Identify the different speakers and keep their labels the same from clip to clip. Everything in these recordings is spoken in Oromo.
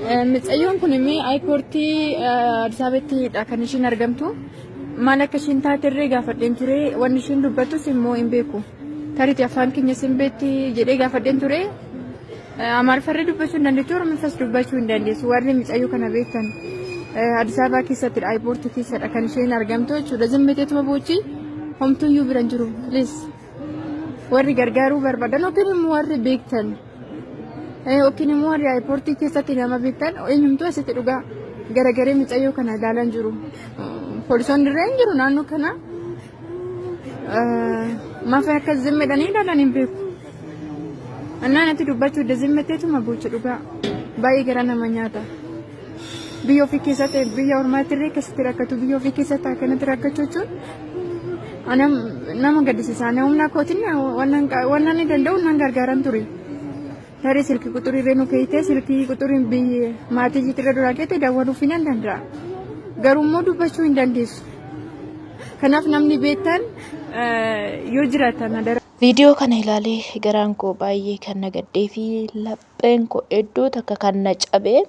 Speaker 1: Micayyoon kun immoo airportii Addis Ababattidha kan ishiin argamtu. Maal akka ishiin taaterree gaafadheen ture, wanni ishiin dubbattus immoo hin beeku. Tariitii afaan keenyas hin beekti jedhee gaafadheen ture. Amaariffarree dubbachuu hin dandeettu, Oromiffas dubbachuu hin dandeessu. Warri micayyoo kana beektan, Addis Ababaa keessattidha, airportii keessadha kan isheen argamtu jechuudha. Zimmeteetuma boochi, homtuyyuu bira hin jiru. Please, warri gargaaruu barbaadan yookiin immoo warri beektan yookiin immoo warri airportii keessatti nama beektan eenyumtuu asitti dhugaa garagaree micayyoo kana ilaalan jiru. Poolisoonni irra hin jiru naannoo kana. Maaf akka zimmeedhanii ilaalan hin beeku. Annaa natti dubbachuu hidda zimmeteetuma boocha, dhugaa baay'ee gara nama nyaata. Biyya ofii keessatti, biyya ormaatti illee akkasitti rakkatu, biyya ofii keessatti akkanatti rakkachuu jechuun nama gaddisiisa. Ani humna kootiin wannan ni danda'u nan gargaaran ture. Tarii silkii quxurii irree nu keeyitee, silkii quxuriin biyya maatii ishiitti irra duraa keette dawwaluuf nan danda'a. Garuu immoo dubbachuu hin dandeessu. Kanaaf namni beektan yoo jiraatan adara.
Speaker 2: Viidiyoo kana ilaalee garaan koo baay'ee kan na gaddee fi lapheen koo iddoo takka kan na cabee,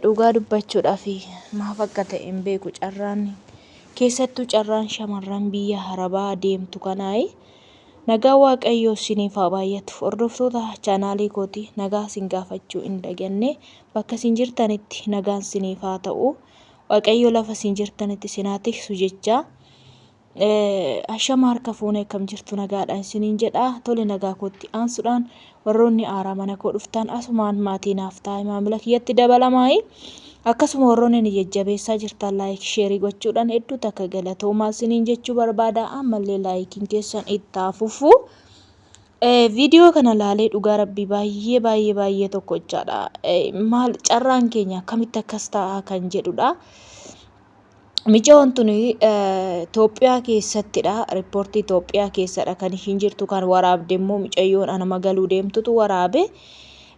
Speaker 2: dhugaa dubbachuudhaaf maaf akka ta'e hin beeku, carraan keessattuu carraan shamarran biyya Arabaa deemtu kanaayi. Nagaa Waaqayyoo isiniif haa baay'atu. Hordoftoota chaanaalii kooti, nagaa isin gaafachuu hin daganne. Bakka isin jirtanitti nagaan isiniif haa ta'u. Waaqayyo lafa isin jirtanitti isin haa tiksu jechaa. Ashama, harka fuunee, akkam jirtu? Nagaadha isiniin jedha. Tole, nagaa kootti aansuudhaan warroonni aaraa mana koo dhuftan asumaan maatii naaf ta'a, maamila kiyyatti dabalamaayi. Akkasuma warroonni ni jajjabeessaa jirtan like, share gochuudhaan hedduu takka galatoomaa isiniin jechuu barbaada. Ammallee likeiin keessan itti haa fufu. Viidiyoo kana laalee dhugaa rabbii baay'ee baay'ee baay'ee tokko jechaadha. Maal carraan keenya akkamitti akkas ta'a kan jedhudha. Micayoon tun Itoophiyaa keessattidha. Airportii Itoophiyaa keessadha kan ishiin jirtu. Kan waraabde immoo micayyoon anama galuu deemtutu waraabe.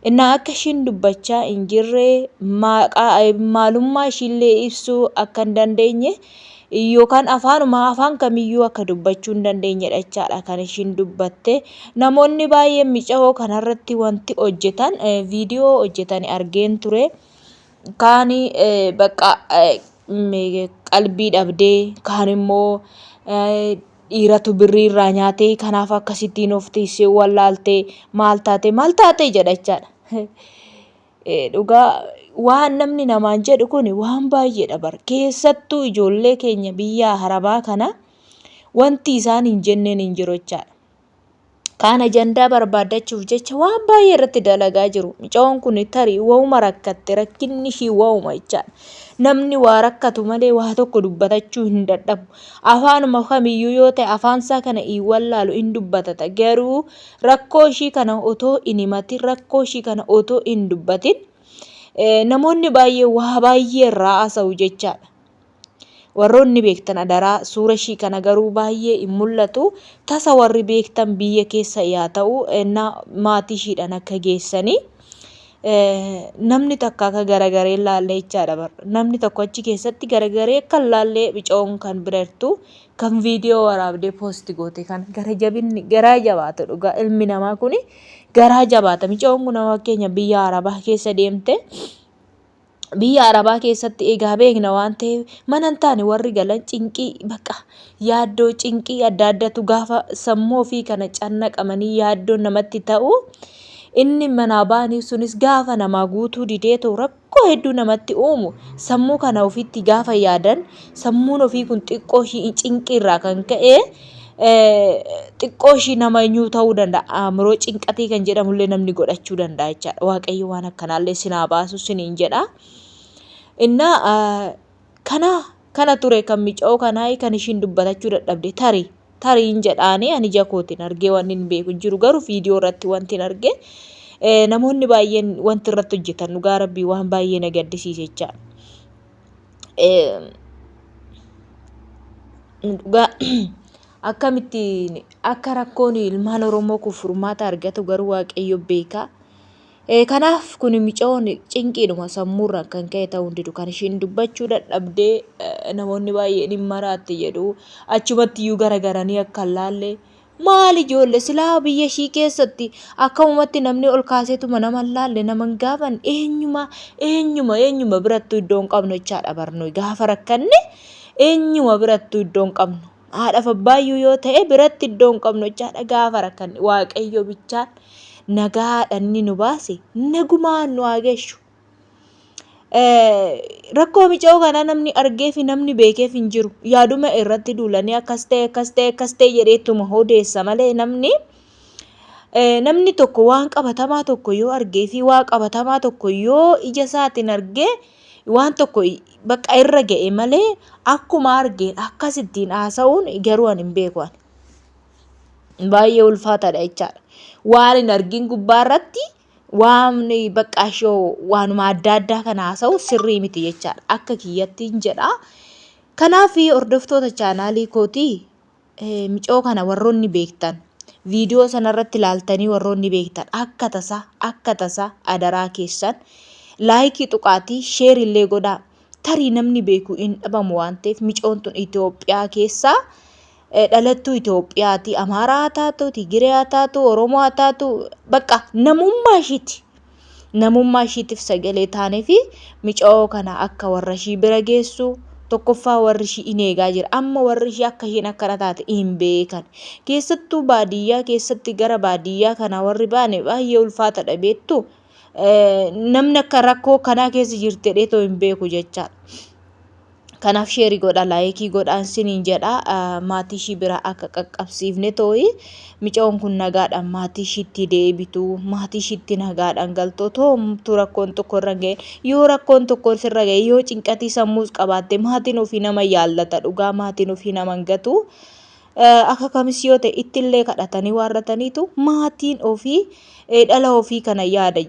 Speaker 2: Innaa akka ishiin dubbachaa hin jirre, maalummaa ishiillee ibsuu akka hin dandeenye yookaan afaanuma afaan kamiyyuu akka dubbachuu hin dandeenyedha jechaadha kan ishiin dubbatte. Namoonni baay'een micayoo kanarratti wanti hojjetan, viidiyoo hojjetan argeen ture. Kaan bakka qalbii dhabdee, kaan immoo dhiiratu birrii irraa nyaatee kanaaf akkasittiin of tiisee wallaaltee, maal taate maal taate jedha jechaadha. Dhugaa waan namni namaan jedhu kun waan baay'eedha bara. Keessattuu ijoollee keenya biyya Arabaa kana wanti isaan hin jenneen hin jiru jechaadha. Kaan ajandaa barbaaddachuuf jecha waan baay'ee irratti dalagaa jiru. Mucayoon kun tarii wauma rakkatte, rakkinni ishii wauma jechaadha. Namni waa rakkatu malee waa tokko dubbatachuu hin dadhabu. Afaanuma kamiyyuu yoo ta'e afaansaa kana hin wallaalu, hin dubbatata. Garuu rakkoo ishii kana otoo hin himatin, rakkoo ishii kana otoo hin dubbatin, namoonni baay'ee waa baay'ee irraa haasa'u jechaadha. Warroonni beektan adaraa, suura ishii kana garuu baay'ee hin mul'atu. Tasa warri beektan biyya keessa yaa ta'u maatii ishiidhaan akka geessanii, namni takka akka garagaree laallee jechaadha bar. Namni tokko achi keessatti garagaree akka hin laallee, micayoon kan bira jirtu kan viidiyoo waraabdee post goote kan gara jabinni garaa jabaata, dhugaa ilmi namaa kuni garaa jabaata. Micayoon kun fakkeenya biyya Arabaa keessa deemte. Biyya Arabaa keessatti egaa beekna waan ta'eef, mana hin taane warri galan cinqii, bakka yaaddoo, cinqii adda addatu gaafa sammuu ofii kana cannaqamanii yaaddoon namatti ta'u, inni manaa ba'anii sunis gaafa namaa guutuu dideetoo rakkoo hedduu namatti uumu, sammuu kana ofitti gaafa yaadan sammuun ofii kun xiqqoo ishii cinqii irraa kan ka'e xiqqoo ishii nama eenyuu ta'uu danda'a. Aamuroo cinqatii kan jedhamullee namni godhachuu danda'a jechaadha. Waaqayyo waan akkanaallee sinaa baasu siniin jedha. Innaa kana ture kan mica'oo kanaa kan ishiin dubbatachuu dadhabde. Tarii tariin jedhaanii, ani ija kootiin argee waan hin beeku hin jiru, garuu viidiyoo irratti wanti hin arge, namoonni baay'een wanti irratti hojjetan dhugaa rabbii waan baay'ee na gaddisiise jechaadha. Dhugaa akkamitti akka rakkoon ilmaan Oromoo kun furmaata argatu garuu Waaqayyo beeka. Kanaaf kun micaa'oon cinqiidhuma sammuurraan kan ka'e ta'uu hin didu. Kan ishiin dubbachuu dadhabdee, namoonni baay'een hin maraatte jedhu. Achumatti iyyuu garagaranii akka hin laalle. Maal ijoolle silaa biyya ishii keessatti akkamumatti namni ol kaaseetuma nama hin laalle nama hin gaafanne eenyuma eenyuma eenyuma birattuu iddoo hin qabnu jechaadha barnooy gaafa rakkanne eenyuma birattuu iddoo hin qabnu. Haadhaaf abbaayyuu yoo ta'e biratti iddoo hin qabnu jechaadha gaafa rakkanne waaqayyo bichaan nagaadhaan inni nu baase nagumaan nu haa geessu. Rakkoo micoo kanaa namni argee fi namni beekeef hin jiru. Yaaduma irratti duulanii akkas ta'e akkas ta'e akkas ta'e jedheetuma odeessa malee namni namni tokko waan qabatamaa tokko yoo argee fi waan qabatamaa tokko yoo ija isaatiin argee waan tokko bakka irra ga'e malee akkuma argeen akkasittiin haasa'uun garuu ani hin beeku ani. Baay'ee ulfaataadha jechaadha. Waan hin argin gubbaarratti waan bakka ishoo waanuma adda addaa kana haasa'u sirrii miti jechaadha. Akka kiyyattiin jedha. Kanaaf hordoftoota chaanaalii kootii micoo kana warroonni beektan viidiyoo sanarratti ilaaltanii warroonni beektan akka tasaa akka tasaa adaraa keessan laayikii tuqaatii sheer illee godhaa. Tarii namni beeku hin dhabamu waan ta'eef micoon tun Itoophiyaa keessaa dhalattuu Itoophiyaati. Amaaraa haa taatu, Tigiree haa taatu, Oromoo haa taatu, bakka namummaa ishiiti. Namummaa ishiitiif sagalee taanee fi micoo kana akka warra ishii bira geessu tokkoffaa warri ishii in eegaa jira. Amma warri ishii akka ishiin akkana taate hin beekan. Keessattuu baadiyyaa keessatti gara baadiyyaa kana warri baane baay'ee ulfaatadha beektu. Namni akka rakkoo kanaa keessa jirti jedhee too hin beeku jechaadha. Kanaaf sheerii godha laayikii godha isiniin jedha maatii ishii bira akka qaqqabsiifne tooyi micoon kun nagaadhaan maatii ishiitti deebitu maatii ishiitti nagaadhaan galtu otoo homtuu rakkoon tokko irra ga'e yoo rakkoon tokko sirra ga'e yoo cinqatii sammuus qabaatte maatiin ofii nama yaallata dhugaa maatiin ofii nama hin gatu. Akka kamis yoo ta'e ittillee kadhatanii waarrataniitu maatiin ofii dhala ofii kana yaada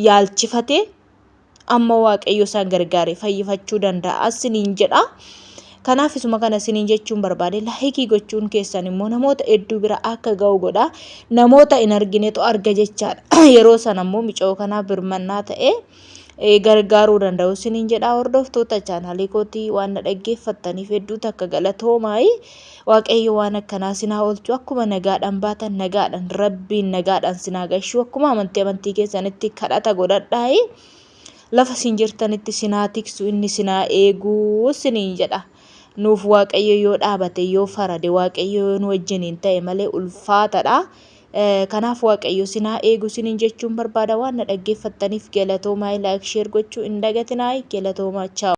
Speaker 2: yaalchifatee amma waaqayyo isaan gargaare fayyifachuu danda'a isiniin jedha. Kanaaf isuma kana isiniin jechuun barbaade laayikii gochuun keessan immoo namoota hedduu bira akka ga'u godha. Namoota hin arginetu arga jechaadha. Yeroo sana immoo micoo kanaa birmannaa ta'ee gargaaruu danda'u isiniin jedha. Hordoftoota chaanaalii kootii waan na dhaggeeffattaniif hedduu takka galatoomaayii. Waaqayyo waan akkanaa sin haa oolchu. Akkuma nagaadhaan baatan nagaadhaan rabbiin nagaadhaan sin haa gashu. Akkuma amantii amantii keessanitti kadhata godhadhaayi. Lafa isin jirtanitti sin haa tiksu inni sin haa eegu isiniin jedha. Nuuf Waaqayyo yoo dhaabate yoo farade Waaqayyo yoo nu wajjiniin ta'e malee ulfaatadha. Kanaaf Waaqayyo sin haa eegu isiniin jechuun barbaada waan na dhaggeeffattaniif galatoomaa like share gochuu hin dagatinaa galatoomaa chaaw.